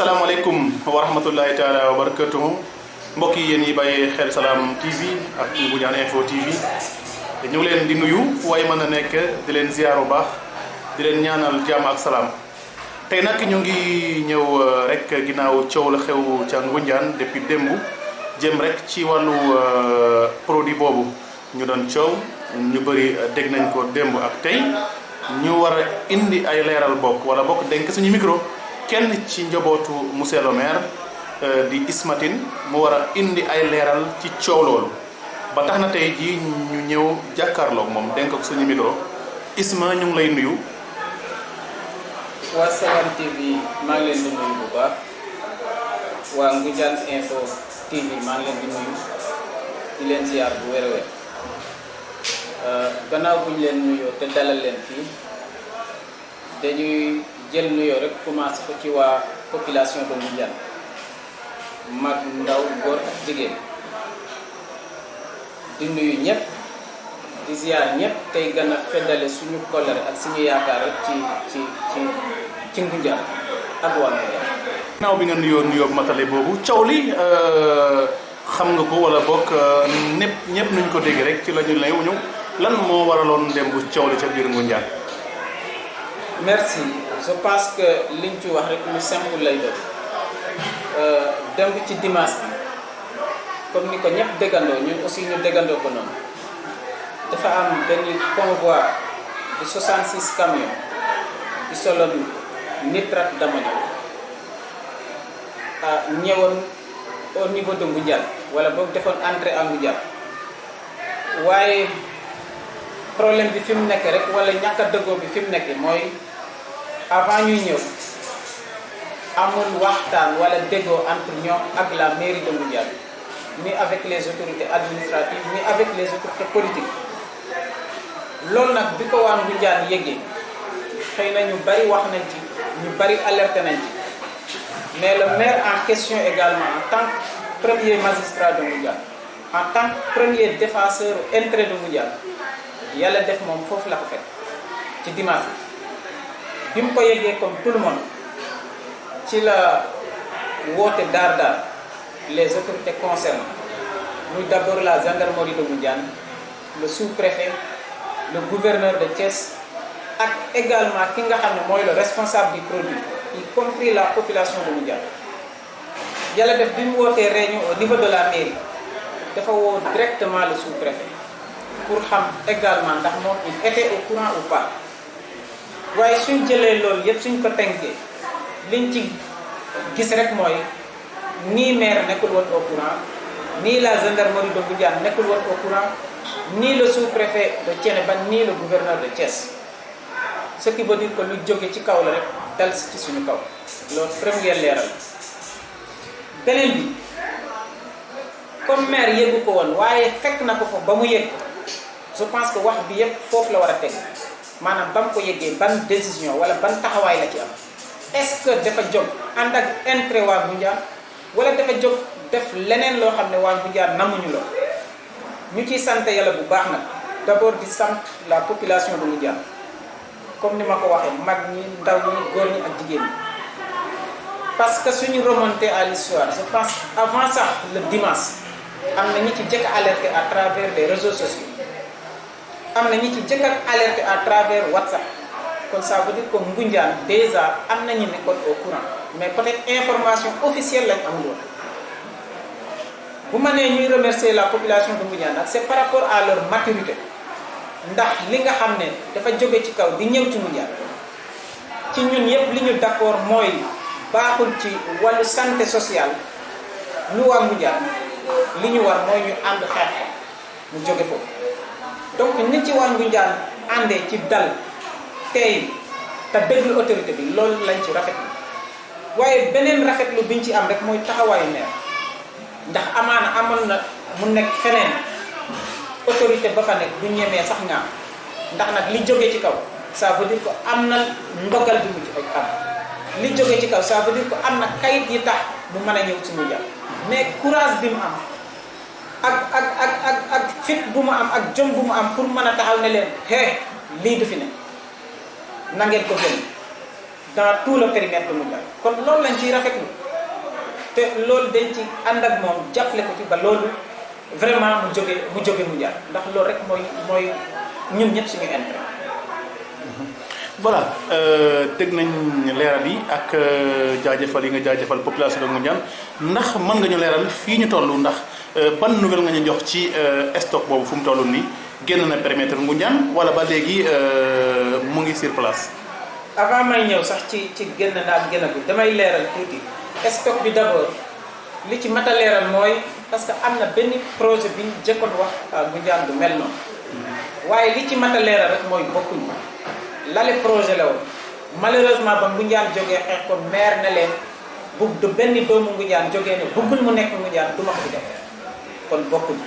asalaamaaleykum wa rahmatullahi taala wa barakatuhu mbokk yi yéen yi bàyyee xel Salam TV ak Ngoundiane Info TV ñu ngi leen di nuyu waaye mën a nekk di leen ziar bu baax di leen ñaanal jàmm ak salaam tey nag ñu ngi ñëw rek ginnaaw coow la xew ca Ngoundiane depuis démb jëm rek ci wàllu produit boobu ñu doon coow ñu bëri dégg nañ ko démb ak tey ñu war a indi ay leeral bokk wala bokk dénk suñu micro kenn ci njabootu monsieur le maire di Isma Tine mu war a indi ay leeral ci coow loolu ba tax na tey jii ñu ñëw jàkkaarloog moom dénk ko suñu micro Isma ñu ngi lay nuyu. waa Salam TV maa ngi leen di nuyu bu baax waa Ngoundiane Info TV maa ngi leen di nuyu di leen ziar bu wér a wér gannaaw bu ñu leen nuyoo te dalal leen fii dañuy jël nuyoo rek commencé ko ci waa population de Ngoundiane mag ndaw góor ak jigéen di nuyu ñëpp di ziar ñëpp tey gën a feddale suñu kóllëre ak suñu yaakaar rek ci Ngoundiane ak waa Ngoundiane. ginnaaw bi nga nuyoo matale boobu coow li xam nga ko wala bokk ñëpp nuñ ko dégg rek ci la ñu lay wuñu lan moo waraloon dem bu coow li ca biir Ngoundiane. merci je pense que liñ ci wax rek lu simple lay doon dem ci dimanche bi comme ni ko ñëpp déggandoo ñun aussi ñu déggandoo ko noonu dafa am benn convoi de 66 camions di soloon nitrate d'ammoniac ñëwoon au niveau de Ngoundiane wala boog defoon entrée à Ngoundiane waaye problème bi fi mu nekk rek wala ñàkk a dëggoo bi fi mu nekk mooy avant ñuy ñëw amul waxtaan wala déggoo entre ñoom ak la mairie de Ngoundiane ni avec les autorités administratives ni avec les autorités politiques loolu nag bi ko waa Ngoundiane yëgee xëy na ñu bari wax nañ ci ñu bari alerté nañ ci mais le maire en question également en tant que premier magistrat de Ngoundiane en tant que premier défenseur intérêt de Ngoundiane yàlla def moom foofu la ko fekk ci dimanche bi mu ko yeggee comme tout le monde ci la woote daar les autorités concernées muy d'abord la gendarmerie de Ngoundiane le sous-préfet le gouverneur de Thiès ak également ki nga xam ne mooy le responsable du produit y compris la population de Ngoundiane yàlla def bi mu wootee réunion au niveau de la mairie dafa woo directement le sous-préfet pour xam également ndax moom il était au courant ou pas waaye suñ jëlee loolu yëpp suñ ko tënkee liñ ci gis rek mooy nii maire nekkul woon au courant nii la gendarmerie de Ngoundiane nekkul woon au courant nii le sous-préfet de Thiénaba nii le gouverneur de Thiès ce qui veut dire que lu jóge ci kaw la rek dal ci suñu kaw loolu première leeral beneen bi comme maire yëgu ko woon waaye fekk na ko fa ba mu yëg je pense que wax bi yëpp foofu la war a teg maanaam ba mu ko yëgee ban décision wala ban taxawaay la ci am est-ce que dafa jóg ànd ak intérêt waa Ngoundiane wala dafa jóg def leneen loo xam ne waa Ngoundiane namuñu la ñu ciy sant yàlla bu baax nag d'abord di sant la population de Ngoundiane comme ni ma ko waxee mag ñi ndaw ñi góor ñi ak jigéen ñi parce que suñu remonté à l'histoire je pense avant ça le dimanche am na ñi ci jëkk alerté à travers les réseaux sociaux am na ñi ci jëkk alerté à travers WhatsApp kon ça veut dire que Ngoundiane déjà am na ñu nekkoon au courant mais peut-être information officielle lañ amul woon bu ma nee ñuy remercier la population de Ngoundiane nag c'est par rapport à leur maturité ndax li nga xam ne dafa jóge ci kaw di ñëw ci Ngoundiane ci ñun yépp li ñu d'accord mooy baaxul ci wàllu santé sociale lu waa Ngoundiane li ñu war mooy ñu ànd xeex mu jóge foofu donc nit ci waa Ngoundiane àndee ci dal tey te déglu autorité bi loolu lañ ci rafetlu waaye beneen rafetlu biñ ci am rek mooy taxawaayu maire ndax amaana amoon na mu nekk feneen autorité ba fa nekk du ñemee sax nga ndax nag li jóge ci kaw ça veut dire que am na ndogal bi mu ci am li jóge ci kaw ça veut dire que am na kayit yi tax mu mën a ñëw ci Ngoundiane mais courage bi mu am ak fit bu mu am ak jom bu mu am pour mën a taxaw ne leen lii du fi ne na ngeen ko gën dans tout le périmètre mondial kon loolu lañ ciy rafetlu te loolu dañ ci ànd ak moom jàppale ko ci ba loolu vraiment mu jóge mondial ndax loolu rek mooy ñun ñëpp suñu intérêt. voilà dégg nañ leeral yi ak jaajëfal yi nga jaajëfal population de Ngoundiane ndax mën nga ñu leeral fii ñu toll ndax ban nouvelle nga ñu jox ci stock boobu fu mu toll nii génn na périmètre Ngoundiane wala ba léegi mu ngi sur place. avant may ñëw sax ci génn naag génn bi damay leeral tuuti stock bi d'abord li ci mat a leeral mooy parce que am na benn projet bi ñu jëkkoon wax Ngoundiane du mel noonu waaye li ci mat a leeral rek mooy bokkuñu lale projet la woon malheureusement ba Ngoundiane jógee xeex ko maire ne leen du benn doomu Ngoundiane jógee ne bëggul mu nekk Ngoundiane du ma ko def kon bokkuñu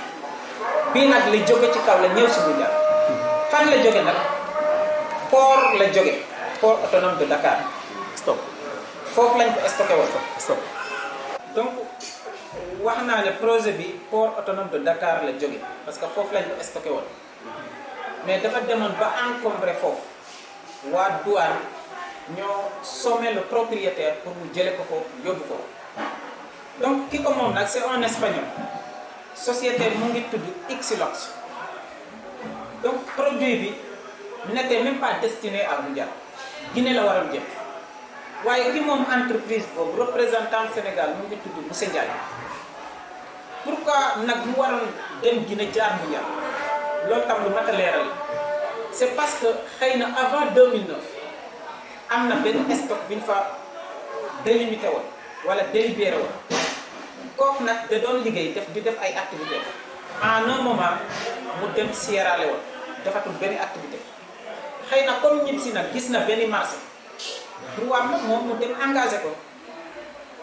bii nag la jóge ci kaw la ñëw si Ngoundiane fan la jóge nag port la jóge port autonome de Dakar. stop foofu lañ ko stocké woon. stop donc wax naa ne projet bi port autonome de Dakar la jóge parce que foofu lañ ko stocké woon mais dafa demoon ba encombré foofu waa douane ñoo sommé le propriétaire pour mu jële ko foofu yóbbu ko donc ki ko moom nag c'est un espagnol société mu ngi tudd Xlox donc produit bi n'était même pas destiné à Ngoundiane Guinée la waroon jëm waaye ki moom entreprise boobu représentant Sénégal mu ngi tudd monsieur Ndiaye pourquoi nag mu waroon dem Guinée jaar Ngoundiane loolu tam lu mat a leeral c'est parce que xëy na avant 2009 am na benn stock bi ñu fa délimité woon wala délibéré woon kooku nag da doon liggéey di def ay activités en un moment mu dem Sierra Leone defatul benn activité xëy na comme ñib si nag gis na benn marché droit nag moom mu dem engagé ko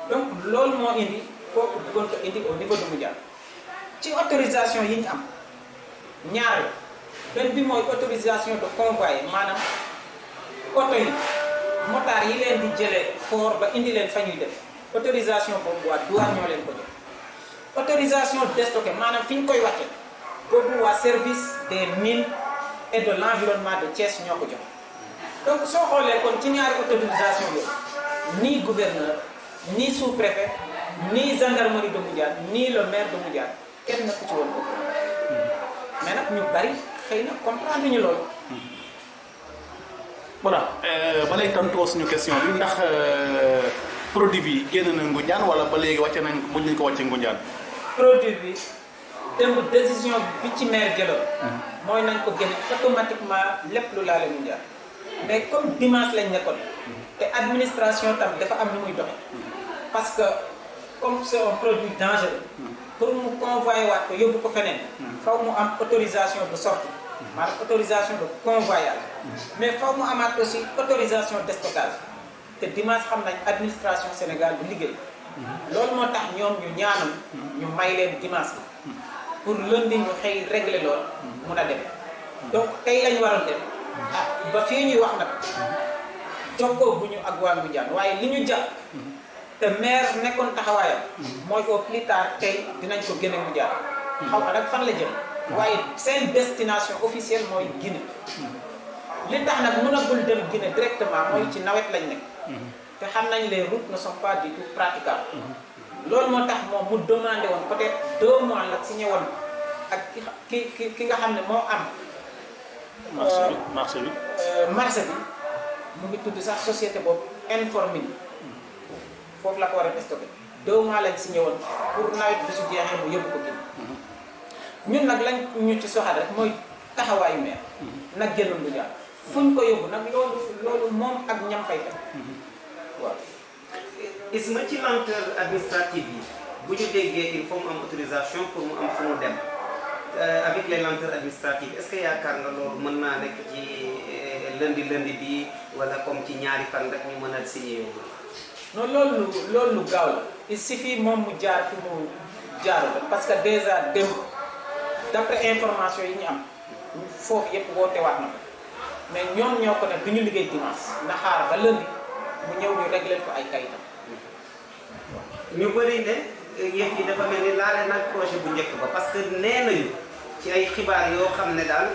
donc loolu moo indi kooku bëggoon ko indi au niveau de Ngoundiane ci autorisation yi ñu am ñaar benn bi mooy autorisation de convoyer maanaam oto yi motard yi leen di jëlee port ba indi leen fa ñuy def autorisation boobu waa douane ñoo leen ko jox autorisation de stocker maanaam fi ñu koy wàcce boobu waa service des mines et de l'environnement de Thiès ñoo ko jox donc soo xoolee kon ci ñaari autorisation yooyu ni gouverneur ni sous-préfet ni gendarmerie de Ngoundiane ni le maire de Ngoundiane kenn nekku ci woon ko mais nag ñu bari xëy na comprendre ñu loolu. voilà ba lay tontoo suñu question bi ndax produit bi génn na Ngoundiane wala ba léegi wàcce nañ buñ nañ ko wàcce Ngoundiane. produit bi démb décision bi ci maire jëloon. mooy nañ ko génne automatiquement lépp lu laale Ngoundiane mais comme dimanche lañ nekkoon te administration tam dafa am nu muy doxe parce que comme c'est un produit dangereux pour mu convoyer waat ko yóbbu ko feneen faw mu am autorisation de sortie maanaam autorisation de convoyage mais faw mu amaat aussi autorisation de stockage te dimanche xam nañ administration Sénégal bu liggéey loolu moo tax ñoom ñu ñaanal ñu may leen dimanche bi pour lundi ñu xëy régler lool mun a dem donc tey lañu waroon dem ba fii ñuy wax nag jokkoo bu ñu ak waa Ngoundiane waaye li ñu jàpp te maire nekkoon taxawaayam mooy au plus tard tey dinañ ko génne Ngoundiane xaw ma nag fan la jëm waaye seen destination officielle mooy Guinée li tax nag mënagul dem Guinée directement mooy ci nawet lañ nekk te xam nañ les routes ne sont pas du tout praticables loolu moo tax moom mu demandé woon peut-être 2 mois la signé woon ak ki nga xam ne moo am marché bi marché bi mu ngi tudd sax société boobu Informine foofu la ko war a stocké 2 mois lañ signé woon pour nawet bi su jeexee mu yóbbu ko Guinée ñun nag lañ ñu ci soxal rek mooy taxawaayu maire nag génnoon du jaar fu ñu ko yóbbu nag loolu moom ak ñam fay def waaw. Isma ci lenteur administrative yi bu ñu déggee il faut mu am autorisation pour mu am fu mu dem avec les lenteurs administratives est-ce que yaakaar nga loolu mën naa nekk ci lundi bi wala comme ci ñaari fan rek ñu mën a signé yow. non loolu lu gaaw la il suffit moom mu jaar fi mu jaarul parce que déjà dem d'après information yi ñu am foofu yëpp woote waat na ko mais ñoom ñoo ko ne du ñu liggéey dimanche na xaar ba lundi mu ñëw ñu réglé ko ay kayitam. ñu bëri ne yëf yi dafa mel ni laale nag projet bu njëkk ba parce que nee nañu ci ay xibaar yoo xam ne daal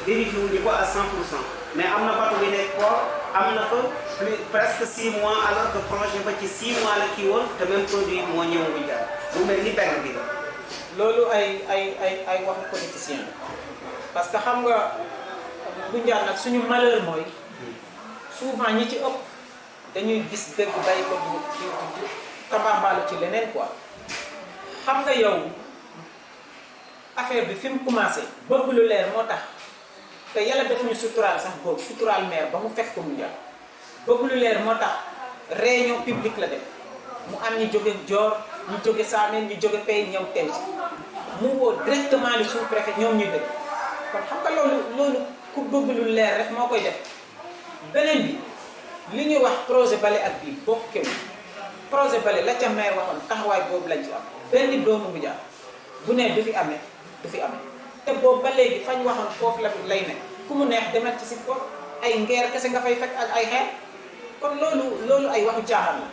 vérifié wuñu ko à 100% mais am na bateau bi nekk port am na fa presque 6 mois alors que projet ba ci 6 mois la kii woon te même produit moo ñëw Ngoundiane mu mel ni benn bi la. loolu ay waxu politicien la parce que xam nga Ngoundiane nag suñu malheur mooy souvent ñi ci ëpp dañuy gis dëgg bàyyi ko du tambambaalu ci leneen quoi. xam nga yow affaire bi fi mu commencé bëgg lu leer moo tax te yàlla defuñu suturaal sax boobu suturaal maire ba mu fekk ko Ngoundiane bëgg lu leer moo tax réunion publique la def mu am ñu jóge Dior ñu jóge Saameen ñu jóge Pay ñëw teew si mu woo directement li sous-préfet ñoom ñuy dëkk kon xam nga loolu ku bëgg lu leer rek moo koy def. beneen bi li ñuy wax projet bale ak bii bokkewul projet bale la ca maire waxoon taxawaay boobu lañ ci am benn doomu Ngoundiane bu ne du fi amee te boobu ba léegi fañ waxoon foofu la lay ne ku mu neex demal ci si ko ay ngeer kese nga fay fekk ak ay xeer kon loolu ay waxu caaxaan la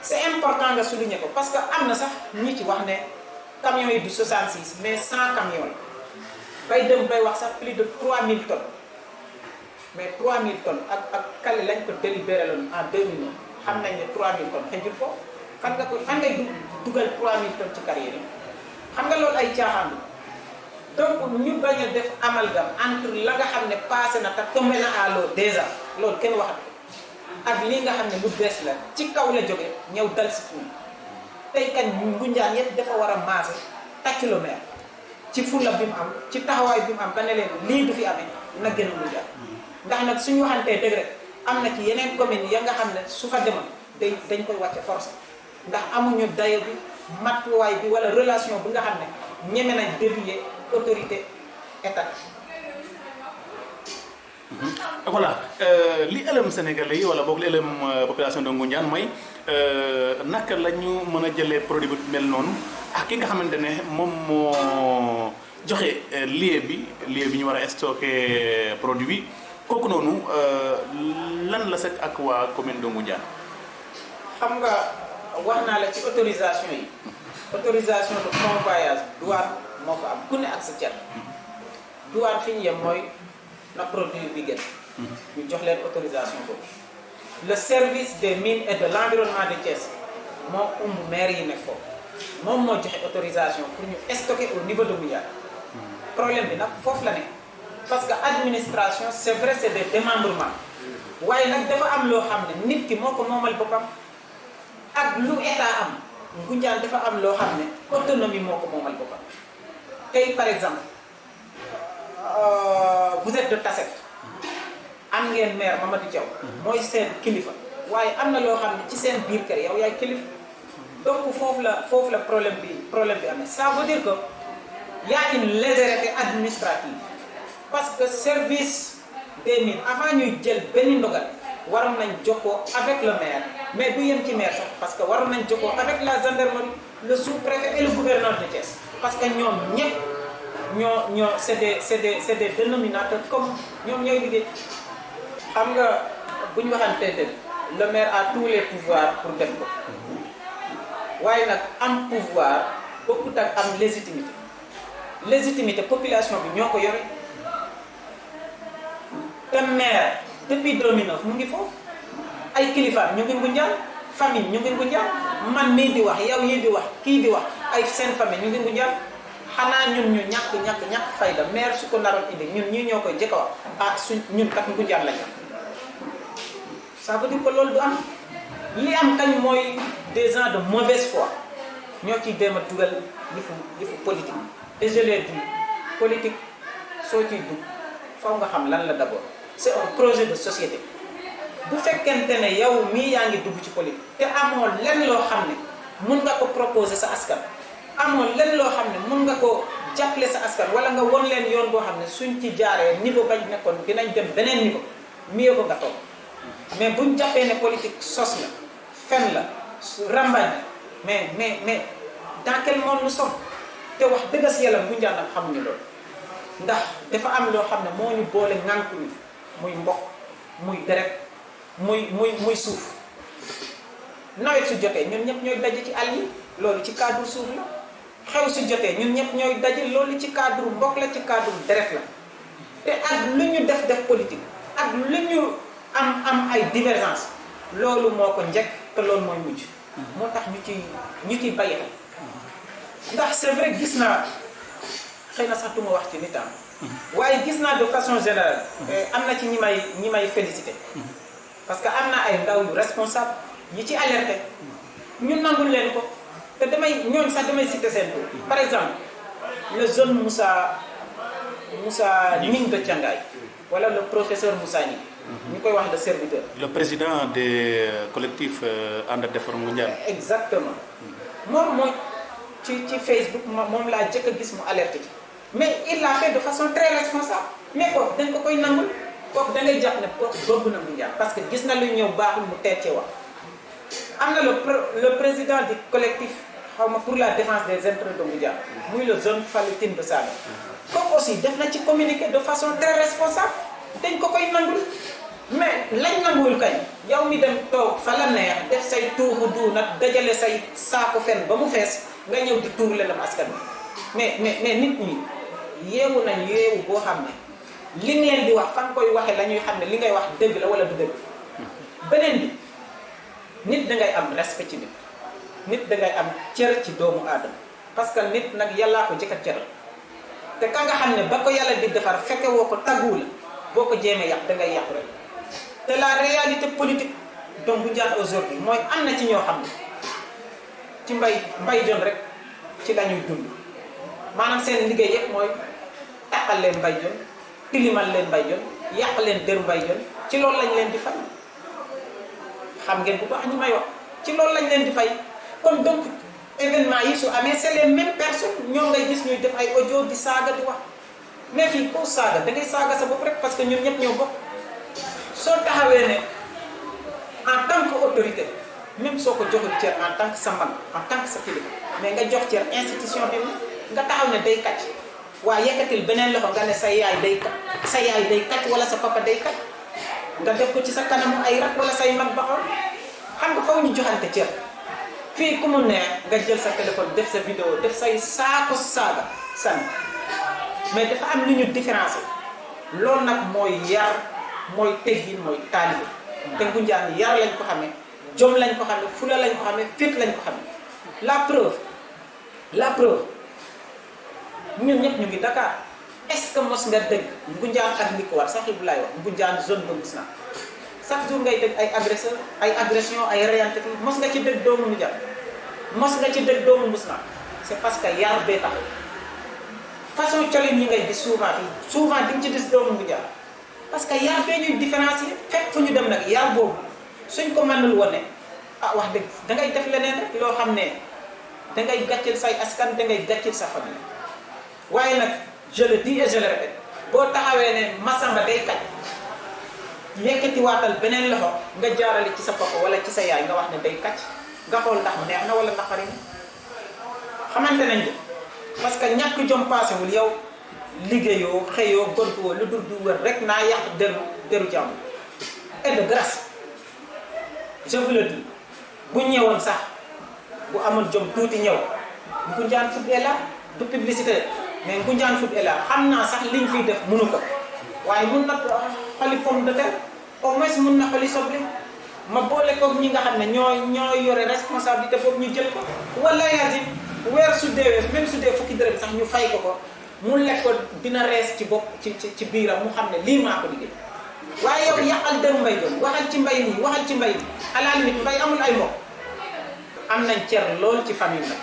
c'est important nga souligner ko parce que am na sax ñi ci wax ne camions yi du 66 mais 100 camions la bay dem bay wax sax plus de 3000 tonnes mais 3000 tonnes ak kali lañ ko délibéré loon en 2009 xam nañ ne 3000 tonnes xëjul foofu fan ngay dugal 3000 tonnes ci carrière yi xam nga loolu ay caaxaan la donc ñu bañ a def amalgame entre la nga xam ne passé na te tombé na à l'eau déjà loolu kenn waxat ak lii nga xam ne lu bees la ci kaw la jóge ñëw dal si tuuti tey kañ Ngoundiane yëpp dafa war a maase tàcc le maire ci fulla bi mu am ci taxawaay bi mu am ba ne leen lii du fi amee na gën a Ngoundiane ndax nag suñu waxantee dëgg rek am na ci yeneen communes ya nga xam ne su fa demoon dañ koy wàcce force ndax amuñu dayo bi matuwaay bi wala relation bi nga xam ne ñeme nañ dévier autorité état. voilà li ëlëm Sénégalais yi wala boog li ëlëm population de Ngoundiane mooy naka la ñu mën a jëlee produit bu mel noonu ak ki nga xamante ne moom moo joxe lieu bi ñu war a stocké produit bi kooku noonu lan la sekk ak waa commune de Ngoundiane. xam nga wax naa la ci autorisation yi autorisation de convoyage douane moo ko am ku ne ak sa cer douane fi ñu yem mooy na produit bi gën ñu jox leen autorisation boobu le service des mines et de l'environnement de Thiès moo umb maire yi nekk foofu moom moo joxe autorisation pour ñu stocker au niveau de Ngoundiane problème bi nag foofu la ne parce que administration c'est vrai c'est des démembrements waaye nag dafa am loo xam ne nit ki moo ko moomal boppam ak lu état am Ngoundiane dafa am loo xam ne autonomie moo ko moomal boppam tey par exemple vous êtes de Tassette am ngeen maire Mamadou Diaw mooy seen kilifa waaye am na loo xam ne ci seen biir kër yow yaay kilifa donc foofu la problème bi amee ça veut dire que y a une légèreté administrative parce que service des mines avant ñuy jël benn ndogal waroon nañ jokkoo avec le maire mais du yem ci maire sax parce que waroon nañ jokkoo avec la gendarmerie le sous-préfet et le gouverneur de Thiès parce que ñoom ñëpp ñoo c'est des dénominateurs comme ñoom ñooy liggéey. xam nga bu ñu waxantee dëgg le maire a tous les pouvoirs pour def ko waaye nag am pouvoir bokkut ak am légitimité population bi ñoo ko yore te maire depuis 2009 mu ngi foofu ay kilifa ñu ngi Ngoundiane famille ñu ngi Ngoundiane man mii di wax yow yi di wax kii di wax ay seen famille ñu ngi Ngoundiane xanaa ñun ñu ñàkk fayda maire su ko naroon indi ñun ñii ñoo koy jëkk a wax ñun kat Ngoundiane lañ am ça veut dire que loolu du am li am kañ mooy des gens de mauvaise foi ñoo ciy déem a dugal yëfu politique et je l'ai dit politique soo ciy dugg faw nga xam lan la d'abord c'est un projet de société bu fekkente ne yow mii yaa ngi dugg ci politique te amoo lenn loo xam ne mun nga ko proposer sa askan amoo lenn loo xam ne mun nga ko jàppale sa askan wala nga won leen yoon boo xam ne suñ ci jaaree niveau bañ nekkoon dinañ dem beneen niveau mieux ko nga toog mais buñ jàppee ne politique sos la fen la rambañ mais dans quel monde nous sommes te wax dëgg si yàlla Ngoundiane nag xamuñu loolu ndax dafa am loo xam ne moo ñu boole ŋànkuñu muy mbokk muy deret muy suuf nawet su jotee ñun ñëpp ñooy daje ci àll yi loolu ci cadre suuf la xew su jotee ñun ñëpp ñooy daje loolu ci cadre mbokk la ci cadre deret la te ak lu ñu def politique ak lu ñu am ay divergence loolu moo ko njëkk te loolu mooy mujj moo tax ñu ciy bàyyi xel ndax c'est vrai gis naa xëy na sax du ma wax ci nitam waaye gis naa de façon générale am na ci ñi may félicité parce que am na ay ndaw yu responsable yi ci alerté ñu nangul leen ko te ñooñu sax damay cité seen tur par exemple le jeune Moussa Ning de Thiangaye wala le professeur Moussa Ning ñu koy wax le serviteur. Le président des collectifs ànd defar Ngoundiane. exactement moom mooy ci Facebook moom laa jëkk a gis mu alerté ci mais il l'a fait de façon très responsable mais kooku dañ ko koy nangul kooku da ngay jàpp ne kooku bëgg na Ngoundiane parce que gis na lu ñëw baaxul mu teel cee wax. am na le président du collectif xaw ma pour la défense des intérêts de Ngoundiane muy le jeune Fallou Tine de Sall kooku aussi def na ci communiquer de façon très responsable dañ ko koy nangul mais lañ nanguwul kañ yow mi dem toog fa la neex def say tuuxu du nag dajale say saako fen ba mu fees nga ñëw di tuur leen am askan mais nit ñi yeewu nañ yeewu boo xam ne li nga leen di wax fa nga koy waxee la ñuy xam ne li ngay wax dëgg la wala du dëgg beneen bi nit da ngay am respect ci nit da ngay am cër ci doomu aadama parce que nit nag yàllaa ko jëkk a cëral te ka nga xam ne ba ko yàlla di defar fekke woo ko taggu la boo ko jéemee yàq da ngay yàqu rek te la réalité politique donc Ngoundiane aujourd'hui mooy am na ci ñoo xam ne ci mbay jon rek ci la ñuy dund maanaam seen liggéey yëpp mooy tàqal leen mbay jon tilimal leen mbay jon yàq leen dër mbay jon ci loolu lañ leen di fay xam ngeen bu baax ñu may wax ci loolu lañ leen di fay kon donc événement yi su amee c'est les mêmes personnes ñoom ngay gis ñuy def ay audio di saaga di wax mais fii koo saaga da ngay saaga sa bopp rek parce que ñun ñëpp ñoo bokk soo taxawee ne en tant que autorité même soo ko joxul cër en tant que sa mag en tant que sa kilifa mais nga jox cër institution bi nga taxaw ne day kàcc waa yekkatil beneen loxo nga ne sa yaay day kàcc wala sa papa day kàcc nga def ko ci sa kanamu ay rak wala say mag ba xool xam nga faw ñu joxante cër fii ku mu neex nga jël sa téléphone def sa vidéo def say saako saaga sànni mais dafa am lu ñu différencier loolu nag mooy yar mooy teggin mooy taalibe te Ngoundiane yar lañ ko xamee jom lañ ko xamee fula lañ ko xamee fit lañ ko xamee la preuve ñun ñëpp ñu ngi Dakar est-ce que mos nga dégg Ngoundiane ak li ko war sax bu laay wax Ngoundiane zone de Mbousnakh chaque jour ngay dégg ay agresseur ay agression ay reyante mos nga ci dégg doomu Ngoundiane mos nga ci dégg doomu Mbousnakh c'est parce que yar bee tax façon colin yi ngay gis souvent di nga ci gis doomu Ngoundiane parce que yar bee ñuy différencier fekk fu ñu dem nag yar boobu suñ ko mënul wone wax dëgg da ngay def leneen rek loo xam ne da ngay gàcceel say askan da ngay gàcceel sa famille waaye nag je le dis et je le répète boo taxawee ne Massamba day kàcc yëkkati waatal beneen loxo nga jaarale ci sa papa wala ci sa yaay nga wax ne day kàcc nga xool ndax neex na wala naqari na xamante nañ de parce que ñàkk jom paasewul yow liggéeyoo xëyoo gontuwoo lu dul du wër rek naa yàq deru jàmm et de grâce je vous le dis bu ñëwoon sax bu amoon jom tuuti ñëw Ngoundiane Food est là du publicité mais Ngoundiane Food est là xam naa sax liñ fiy def mënu ko waaye mun na xoli pomme de terre au moins mun na xoli soble ma boole ko ñi nga xam ne ñoo yore responsabilité boobu ñu jël ko wala yaasin weer su deewee même su dee fukki dërëm sax ñu fay ko mu lekk ko dina rees ci bopp ci biiram mu xam ne lii maa ko liggéey waaye yow yàqal dëru mbay doon waxal ci mbay nii waxal ci mbay bi à la limite mbay amul ay mbokk am nañ cer lool ci famille nag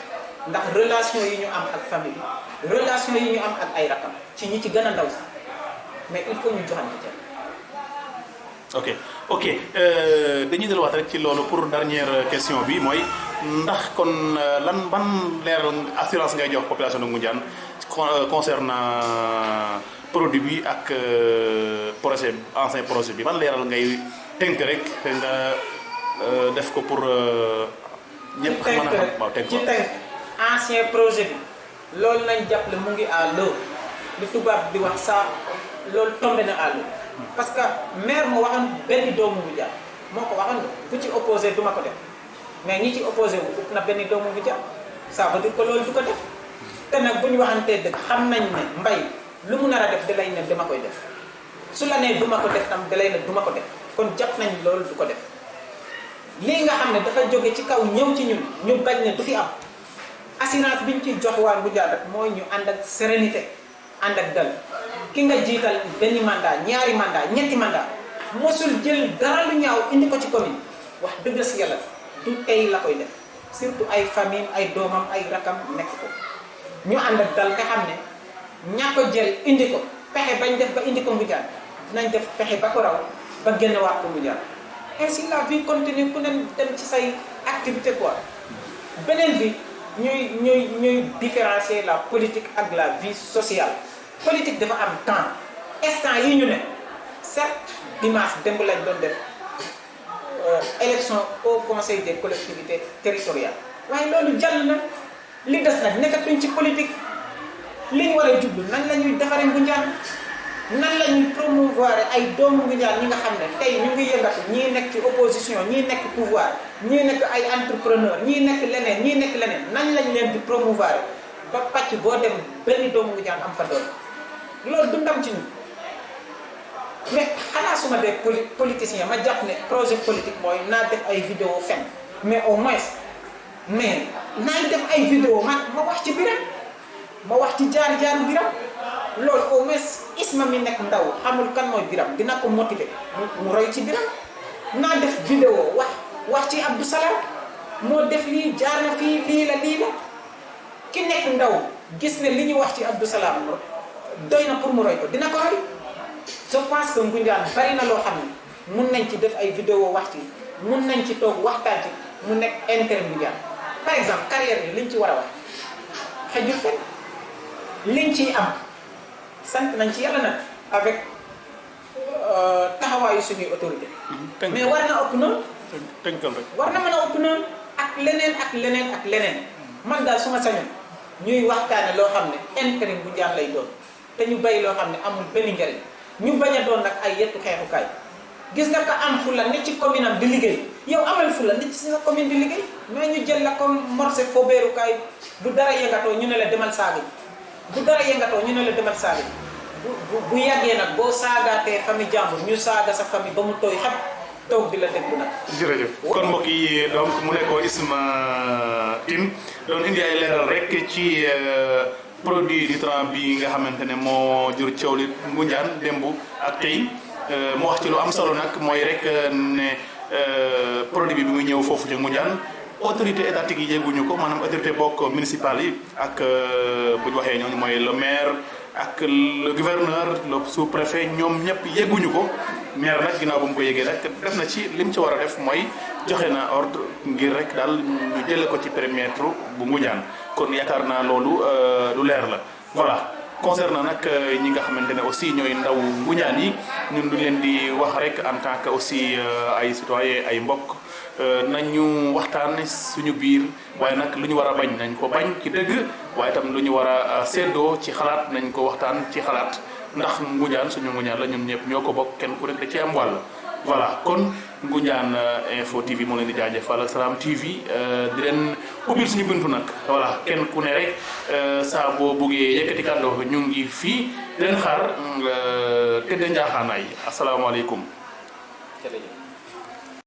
ndax relation yi ñu am ak famille bi relation yi ñu am ak ay rakam ci ñi ci gën a ndaw sax mais il faut ñu joxante cer ok dañuy delluwaat rek ci loolu pour dernière question bi mooy ndax kon ban leeral assurance ngay jox population de Ngoundiane concernant produit bi ak ancien projet bi ban leeral ngay tënk rek nga def ko pour ñëpp mën a xam waaw tënk ci tënk ancien projet bi loolu nañ jàppale mu ngi à l'eau li tubaab di wax ça loolu tombé na à l'eau parce que maire moo waxoon benn doomu Ngoundiane moo ko waxoon ku ci opposé du ma ko def mais ñi ci opposé wu ut na benn doomu Ngoundiane ça veut dire que loolu du ko def te nag bu ñu waxantee dëgg xam nañ ne mbay lu mu nar a def da lay ne dama koy def su la nee du ma ko def tam da lay ne du ma ko def kon jàpp nañ loolu du ko def lii nga xam ne dafa jóge ci kaw ñëw ci ñun ñu bañ ne du fi am assurance bi ñu ciy jox waa Ngoundiane rek mooy ñu ànd ak sérénité ànd ak dal ki nga jiital benn mandat ñaari mandat ñetti mandat mosul jël dara lu ñaaw indi ko ci commune wax dëgg si yàlla du tey la koy def surtout ay famille ay doomam ay rakam nekk ko ñu ànd ak dal nga xam ne ñaa ko jël indi ko pexe bañ def ba indi ko Ngoundiane dinañ def pexe ba ko raw ba génn waat ko Ngoundiane ainsi la vie continue ku ne dem ci say activité quoi beneen bi ñuy différencier la politique ak la vie sociale politique dafa am temps instant yi ñu ne certes dimanche démb lañ doon def élection au conseil des collectivités territoriales waaye loolu jàll na li des nag nekkatuñ ci politique li ñu war a jublu nan la ñuy defaree Ngoundiane nan la ñuy promouvoir ay doomu Ngoundiane ñi nga xam ne tey ñu ngi yëngatu ñii nekk ci opposition ñii nekk pouvoir ñii nekk ay entrepreneur ñii nekk leneen nan lañ leen di promouvoir ba pàcc boo dem benn doomu Ngoundiane am fa doon loolu du ndam ci ñu mais xanaa suma dee politicien ma jàpp ne projet politique mooy naa def ay vidéo fen mais au moins mais naay def ay vidéo ma wax ci biram ma wax ci jaar-jaaru biram loolu au moins Isma mi nekk ndaw xamul kan mooy biram dina ko motiver mu roy ci biram naa def vidéo wax ci Abdou Salam moo def lii jaar na fii lii la ki nekk ndaw gis ne li ñu wax ci Abdou Salam doy na pour mu roy ko dina ko roy. je pense que Ngoundiane bari na loo xam ne mun nañ ci def ay vidéo wax ci mun nañ ci toog waxtaan ci mu nekk intérêt Ngoundiane par exemple carrière bi liñ ci war a wax xëjul fenn liñ ciy am sant nañ ci yàlla nag avec taxawaayu suñuy autorité mais war na ëpp noonu tënkal rek war na mën a ëpp noonu ak leneen man daal suma sañoon ñuy waxtaane loo xam ne intérêt Ngoundiane lay doon te ñu bay loo xam ne amul benn njariñ ñu bañ a doon nag ay yettu xeexukaay gis nga ko am fula ne ci commune am di liggéey yow amal fula ne ci sa commune di liggéey mais ñu jël la comme morcé fobeerukaay bu dara yëngatoo ñu ne la demal saaga bu dara yëngatoo ñu ne la demal saaga bu yàggee nag boo saagaatee famille jàmbur ñu saaga sa famille ba mu tooy xat toog di la déglu nag. jërëjëf kon mbokk yi donc mu nekkoon Isma Tine doon indi ay leeral rek ci produit Nutran bi nga xamante ne moo jur coow li Ngoundiane démb ak tey mu wax ci lu am solo nag mooy rek ne produit bi muy ñëw foofu ci Ngoundiane autorité étatique yi yegguñu ko maanaam autorité bokk municipale yi ak bu ñu waxee ñooñu mooy le maire ak le gouverneur le sous-préfet ñoom ñëpp yegguñu ko maire nag ginnaaw ba mu ko yegee rek def na ci lim ci war a def mooy joxe na ordre ngir rek daal ñu jële ko ci périmètre bu Ngoundiane kon yaakaar naa loolu lu leer la voilà concernant nag ñi nga xamante ne aussi ñooy ndaw Ngoundiane yi ñun du leen di wax rek en tant que aussi ay citoyen ay mbokk nañu waxtaan suñu biir waaye nag lu ñu war a bañ nañ ko bañ ci dëgg waaye itam lu ñu war a séddoo ci xalaat nañ ko waxtaan ci xalaat ndax Ngoundiane suñu Ngoundiane la ñun ñëpp ñoo ko bokk kenn ku nekk da ci am wàll voilà kon Ngoundiane Info TV moo leen di jaajëfal Salam TV di leen ubbil suñu buntu nag voilà kenn ku ne rek saa boo buggee yëkkati kàddu ñu ngi fii di leen xaar tëdd njaaxaanaay asalaamaaleykum. jërëjëf.